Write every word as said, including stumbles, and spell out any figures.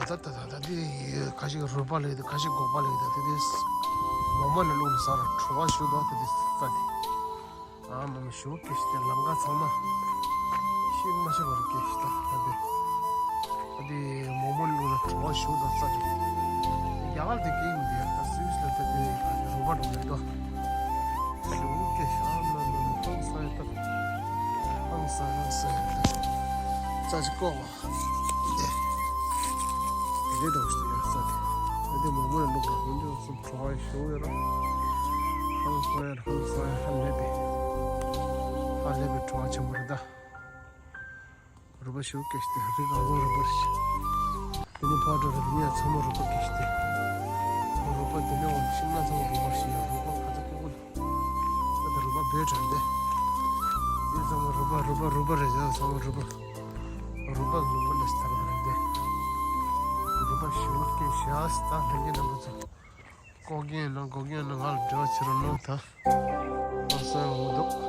ད་ད་ད་ད་དེ་ཁ་ཤས་རུས་པ་ལས་དེ་ཁ་ཤས་སྒོག་པ་ལས་དེ་དེ་དེ་མོག་མོག་ལ་བླུགས་ནས་ཟ་ར་བྲོ་བ་ཞུ་དོ་དེ་དེ་ས་དེ། ཨ་མ་མ་ཞུ་ཀེ་ཤི་དེ་ལམ་ཁ་ཚང་མ་ཤིང་མ་ཤི་བར་ཀེ་ཤི་ད་ད་དེ། ཨ་དེ་མོག་མོག་ལུག་ལ་བྲོ་བ་ཞུ་ད་ས་དེ། རྒྱ་གར་དེ་ཀེ་ཡིན་དེ་ད་སུད་སི་ལ་ད་དེ་རུས་པ་འགྲོ་ལས་དོ། ཞུ་ཀེ་ཤི་ཨ་མ་མ་མ་ཧང་སང་ཡ་ད། ཧང་སང་ཧང་སང་ཡ་ད། ས་ཅི་ཀོ་བ། དེ། དེ་འདྲ་ཞིག་ཡོད་ས་དེ། ཨ་དེ་མོག་མོག་ལུག་ལ་ཧུན་ཇོ་སུམ་བྲོ་བ་ཞུ་ཡོད་ར། ཧང་སང་ཡ་ཧང་སང་ཡ་ཧ་ལས་པའི། ཧ་ལས་པའི་བྲོ་བ་ཆེན་པོ་རེད་ད། རུས་པ་ཞུ་ཀེ་ཤི་དེ་རིགས་ཨ་ཟོ་རུས་པ་རེད། དེ་ནས་ཕར་འགྲོ་ར་དེ་ནས་ཚང་མ་རུས་པ་ཀེ་ཤི་དེ། རུས་པ་དེ་ནས་འོང་ཤིང་ན་ཚང་མ་རུས་པ་ཞིག་ཡ་རུས་པ་ག་ཚ་ཀོ་ཀོ་དེ། ད་དེ་རུས་པ་བེད་དྲན་དེ། དེ་ཚང་མ་རུས་པ་རུས་པ་རུས་པ་རེད་ཡ་ཚང་མ་རུས་པ། རུས་པ་ལུང་པ་ལས་ཚང་མ་རེད་དེ། རུས་པ་ཞུ་ཀེ་ཤི་ཨ་སི་ད་ལྷན་རྒྱས་རྣམ་པ་ཚོ། ཀོ་ཀེ་ན་ཀོ་ཀེ་ན་ང་ལ་འབྲེལ་བ་བྱེད་རོགས་གནང་ད། ཨ་སང་འོ་འདུག